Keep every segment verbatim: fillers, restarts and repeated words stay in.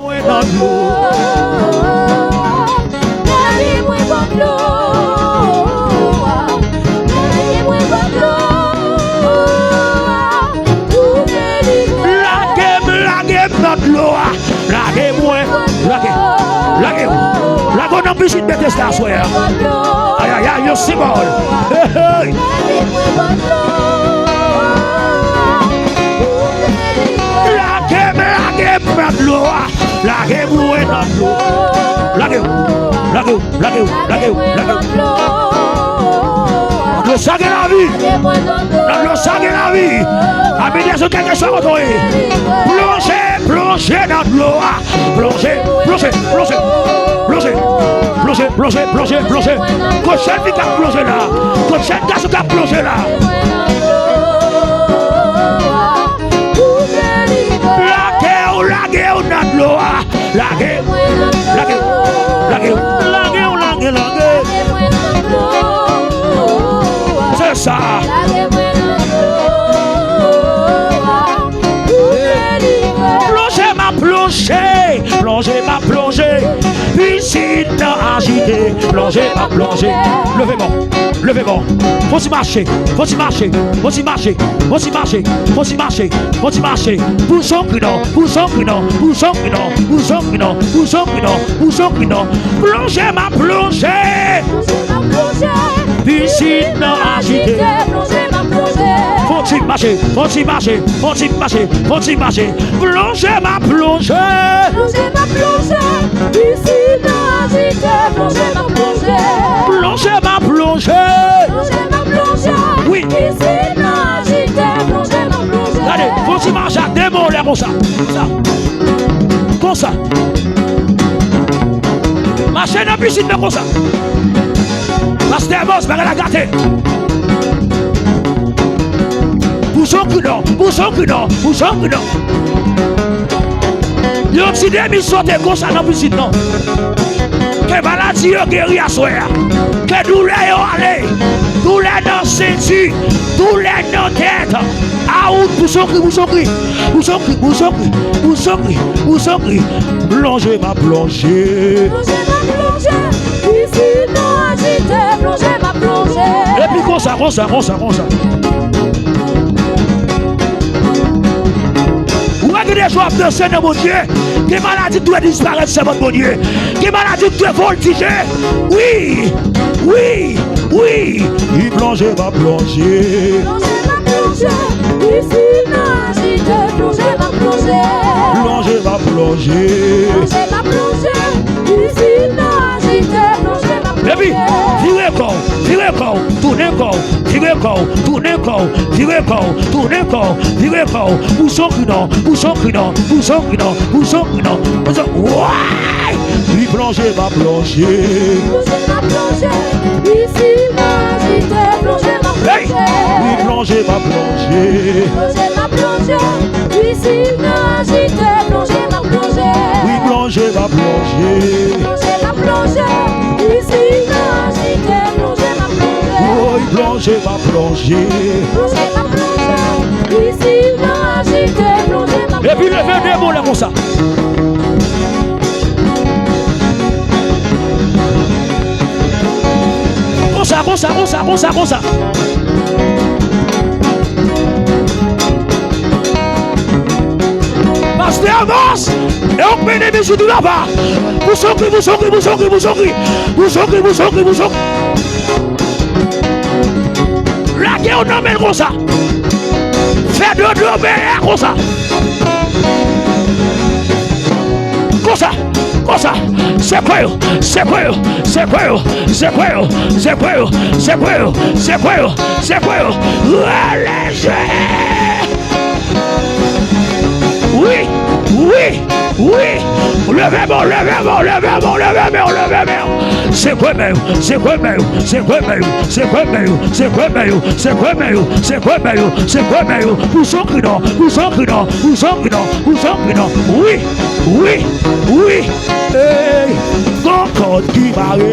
Mwen nan dlo. Lage mwen nan dlo a. Lage mwen nan dlo a. Pou delivre. Lage m, lage m nan dlo a. Lage mwen. Lage. Lage w. Lage w nan pisin Betesda aswè a. Ayayay, yo se mò. Hey, hey. Lage m, lage m nan dlo a. Lage mwen nan dlo. Lage w, lage w, lage w, lage w, lage w. Nan dlo sa gen lavi. Nan dlo sa gen lavi. Ami de zot kèlkeswa kote w ye. Plonje, plonje nan dlo a. Plonje, plonje, plonje. Plonje, plonje, plonje, plonje, plonje. Kot jèn fi k ap plonje la? Kot jèn gason k ap plonje la? Lage w, lage w nan dlo a. Lage, lage, lage, lage, lage. Se sa. Plonje, m ap plonje. Plonje, m ap plonje. Pisin nan ajite. Plonje, m ap plonje. Leve men w. Leve men w. Fò ti mache. Fò ti mache. Fò ti mache. Fò ti mache. Fò ti mache. Fò ti mache. Pou sonkri non. Pou sonkri non. Pou sonkri non. Pou sonkri non. Pou sonkri non. Pou sonkri non. Plonje, m ap plonje. Pisin nan ajite. Fò ti mache. Fò ti mache. Fò ti mache. Fò ti mache. Plonje, m ap plonje. Plonje, m ap plonje. Pisin nan ajite. Plonje, m ap plonje. Plonje, m ap plonje. Plonje, m ap plonje. Wi. Pisin nan ajite. Plonje, m ap plonje. Gade, fò ti mache ak de men w lè konsa. Konsa. Konsa. Mache nan pisin nan konsa. Pastè Amos, bagay la gate. Pou sonkri non, pou sonkri non, pou sonkri non. Yon ti demi sote konsa nan pisin nan. Ke maladi yo geri aswè a. Ke doulè yo ale. Doulè nan senti, doulè nan tèt. Aout, pou sonkri, pou sonkri. Pou sonkri, pou sonkri, pou sonkri, pou sonkri. Plonje, m ap plonje. Plonje, m ap plonje. Pisin nan ajite. Plonje, m ap plonje. Epi konsa, konsa, konsa, konsa. Ou wè gen de jou w ap danse nan Bondye. Gen maladi k dwe disparèt, sèvant Bondye. Gen maladi k dwe voltije. Wi, wi, wi. Wi, plonje, m ap plonje. Plonje, m ap plonje. Pisin nan ajite. Plonje, m ap plonje. Plonje, m ap plonje. Plonje, m ap plonje. Pisin nan ajite. Plonje, m ap plonje. Epi, vire kò w, vire kò w, tounen kò w, vire kò w, tounen kò w, vire kò w, tounen kò w, vire kò w. Pou sonkri non, pou sonkri non, pou sonkri non, pou sonkri non, pou sonkri non. Way! Wi, plonje, m ap plonje. Plonje, m ap plonje. Pisin nan ajite. Plonje, m ap plonje. Wi, plonje, m ap plonje. Plonje, m ap plonje. Pisin nan ajite. Plonje, m ap plonje. Wi, plonje, m ap plonje. Plonje, m ap plonje. Pisin nan ajite. Plonje, m ap plonje. Woy, plonje, m ap plonje. Plonje, m ap plonje. Pisin nan ajite. Plonje, m ap plonje. Epi leve de men w lè konsa. Konsa, konsa, konsa, konsa, konsa. Pastè Amos, e ou k mennen mizik la pa. Pou sonkri, pou sonkri, pou sonkri, pou sonkri. Pou sonkri, pou sonkri, pou sonkri. Lage w nan men l konsa. Fè dodo bèyè konsa. Konsa, konsa. Sekwe yo, sekwe yo, sekwe yo, sekwe yo, sekwe yo, sekwe yo, sekwe yo, sekwe yo. Releje. Wi, wi, wi. Leve men w, leve men w, leve men w, leve men w, leve men w. Sekwe men yo, sekwe men yo, sekwe men yo, sekwe men yo, sekwe men yo, sekwe men yo, sekwe men yo, sekwe men yo. Pou sonkri non, pou sonkri non, pou sonkri non, pou sonkri non, pou sonkri non. Wi, wi, wi. Ey, gon kòd ki mare.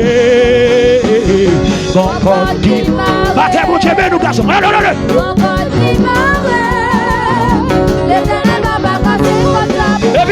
Gon kòd ki mare. Batè Bondye beni w, gason. Alò, alò, alò. Gon kòd ki mare. Letènèl papa kase kòd la pou mwen.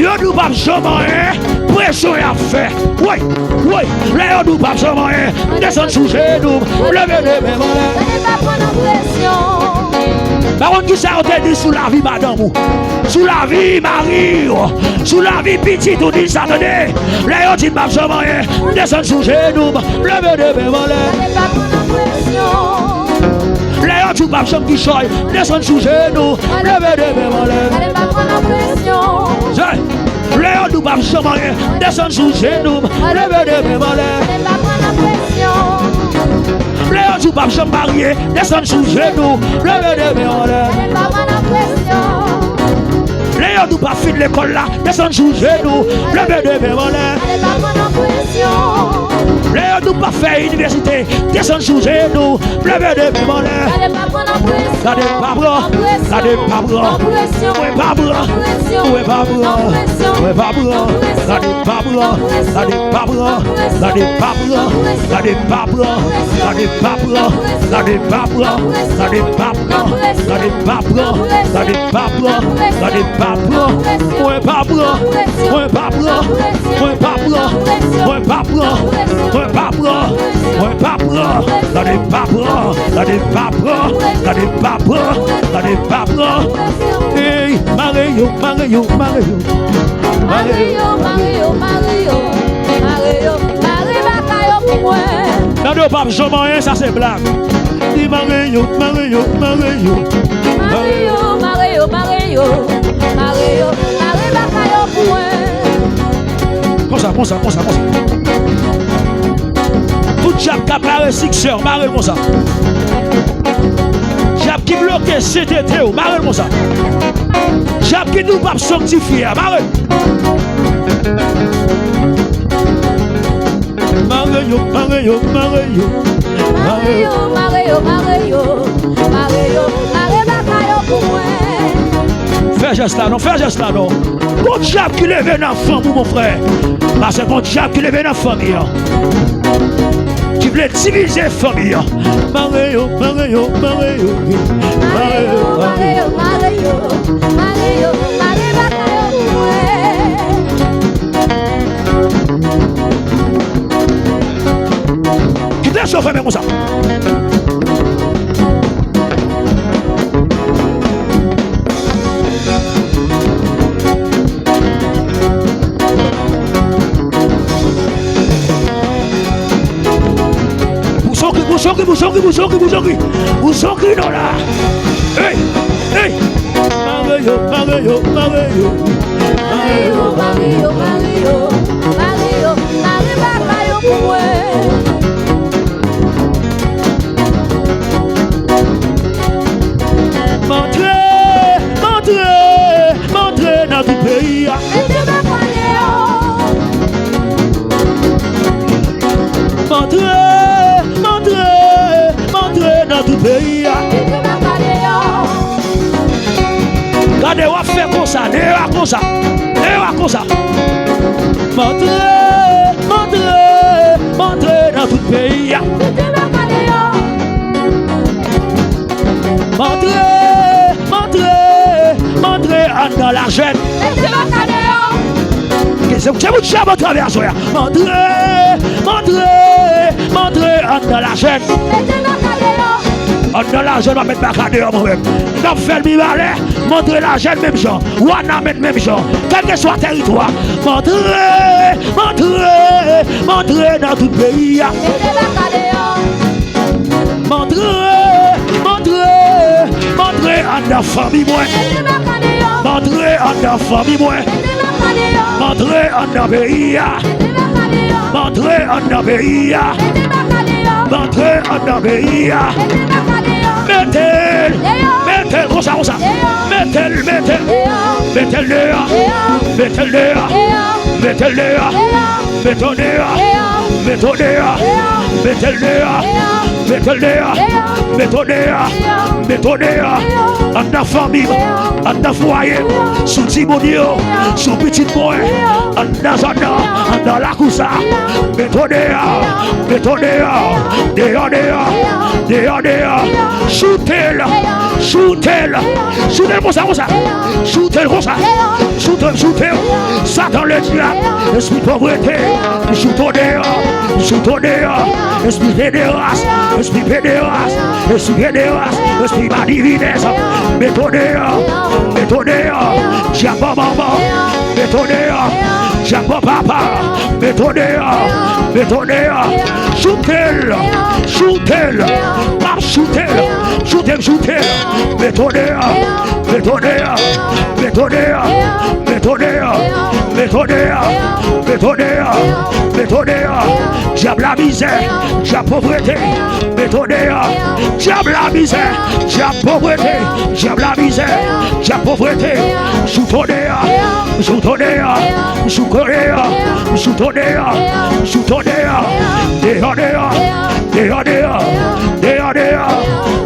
Yo di w p ap janm anyen, presyon y ap fè. Woy, woy, lè yo di w p ap janm anyen, m desann sou jenou m, m leve de men m anlè. Gade pa pran nan presyon. Pa konn kisa yo te di sou lavi madanm ou, sou lavi mari w, sou lavi pitit ou, di sa tande. Lè yo di m p ap janm anyen, m desann sou jenou m, m leve de men m anlè. Gade pa pran nan presyon. Lè yo di w p ap janm kichòy, desann sou jenou, leve de men w anlè. Gade pa pran nan presyon. Lè yo di w p ap janm anyen, desann sou jenou, leve de men w anlè. Gade pa pran nan presyon. Lè yo di w p ap janm marye, desann sou jenou, leve de men w anlè. Gade pa pran nan presyon. Lè yo di w p ap fin lekòl la, desann sou jenou, leve de men w anlè. Gade pa pran nan presyon. Lè yo di w p ap fè inivèsite, desann sou jenou, leve de men w anlè. Gade pa pran nan presyon. Gade pa pran. Gade pa pran. Mwen pa pran. Mwen pa pran. Mwen pa pran. Gade pa pran. Gade pa pran. Gade pa pran. Gade pa pran. Gade pa pran. Gade pa pran. Gade pa pran. Gade pa pran. Gade pa pran. Gade pa pran. Mwen pa pran. Mwen pa pran. Mwen pa pran. Mwen pa pran. Mwen pa pran. Mwen pa pran. Gade pa pran. Gade pa pran. Gade pa pran. Gade pa pran. Ey, mare yo, mare yo, mare yo. Mare yo, mare yo, mare yo. Mare yo, mare baka yo pou mwen. Tande, yo p ap janm anyen, sa se blag. Di mare yo, mare yo, mare yo. Mare yo, mare yo, mare yo. Mare yo, mare baka yo pou mwen. Konsa, konsa, konsa, konsa. Tout dyab k ap mare siksè w, mare l konsa. Dyab ki bloke sentete w, mare l konsa. Dyab ki di w p ap sanktifye a, mare l. Mare yo, mare yo, mare yo. Mare yo, mare yo, mare yo. Mare yo, mare baka yo pou mwen. Fè jès la non, fè jès la non. Gon dyab ki leve nan fanmi w, mon frè. Paske gon dyab ki leve nan fanmi an, ki vle divize fanmi an. Mare yo, mare yo, mare yo. Mare yo, mare yo, mare yo. Mare yo, mare baka yo pou mwen. Kite cho fèmen konsa. Bouchon kri, bouchon kri, bouchon kri, bouchon kri, bouchon kri. Bouchon kri non la. Hey, hey. Mare yo, mare yo, mare yo. Mare yo, mare yo, mare yo. Mare yo, mare baka yo pou mwen. M antre, m antre, m antre nan tout peyi a. Mete baka deyò. M antre, m antre, m antre nan tout peyi a. Mete baka deyò. Gade, w ap fè konsa, deyò a konsa, deyò a konsa. M antre, m antre, m antre nan tout peyi a. Mete baka deyò. M antre, m antre, m antre anndan lajèn. Mete baka deyò. Ke se, se pou dyab an travèse a. M antre, m antre, m antre anndan lajèn. Mete baka deyò. Anndan lajèn, m ap met baka deyò mwen menm. N ap fè l Mibalè, m antre lajèn menm jan. Wanament menm jan. Kèlkeswa tèritwa. M antre, m antre, m antre nan tout peyi a. Mete baka deyò. M antre, m antre, m antre anndan fanmi mwen. Mete baka deyò. M antre anndan fanmi mwen. Mete baka deyò. M antre anndan peyi a. Mete baka deyò. M antre anndan peyi a. Mete baka deyò. M antre anndan peyi a. Mete baka deyò. Mete l. Deyò. Mete l konsa, konsa. Deyò. Mete l, mete l. Deyò. Mete l deyò. Deyò. Mete l deyò. Deyò. Mete l deyò. Deyò. Mete w deyò. Deyò. Mete w deyò. Deyò. Mete l deyò. Deyò. Mete w deyò. Deyò. Mete w deyò. Deyò. Anndan fanmi m. Deyò. Anndan fwaye m. Deyò. Sou timoun yo. Deyò. Sou pitit mwen. Deyò. Anndan zòn nan. Deyò. Anndan lakou sa. Deyò. Mete w deyò. Deyò. Mete w deyò. Deyò. Deyò, deyò. Deyò. Deyò, deyò. Deyò. Choute l. Deyò. Choute l. Choute l konsa, konsa. Choute l konsa. Choute l, choute l. Satan ledyab, espri povrete, choute w deyò. Choute w deyò. Espri pederas, espri pederas, espri pederas, espri madivinès, mete w deyò. Mete w deyò. Dyab manman, mete w deyò. Dyab papa, mete w deyò. Mete w deyò. Choute l. Choute l. M ap choute l. Choute m, choute l. Mete w deyò. Mete w deyò. Mete w deyò. Mete w deyò. Mete w deyò. Mete w deyò. Mete w deyò. Dyab lamizè. Dyab povrete. Mete w deyò. Dyab lamizè. Dyab povrete. Dyab lamizè. Dyab povrete. Choute w deyò. Choute w deyò. Choute w deyò. Choute w deyò. Choute w deyò. Deyò, deyò. Deyò, deyò. Deyò, deyò.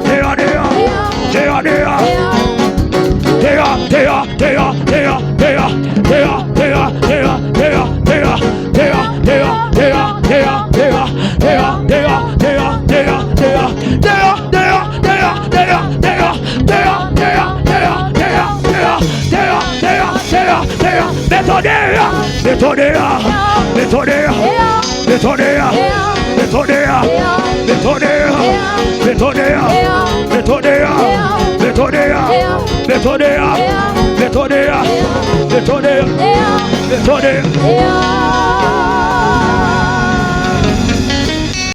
Deyò, deyò. Deyò, deyò. Deyò, deyò, deyò, deyò, deyò. Deyò, deyò, deyò, deyò, deyò. Deyò, deyò, deyò, deyò, deyò. Deyò, deyò, deyò, deyò, deyò. Deyò, deyò, deyò, deyò, deyò. Deyò, deyò, deyò, deyò, deyò. Deyò, deyò, deyò, deyò. Mete w deyò. Mete w deyò. Mete w deyò. Mete w deyò. Mete w deyò. Mete w deyò. Mete w deyò. Mete w deyò. Mete w deyò. Mete w deyò. Mete w deyò. Mete w deyò.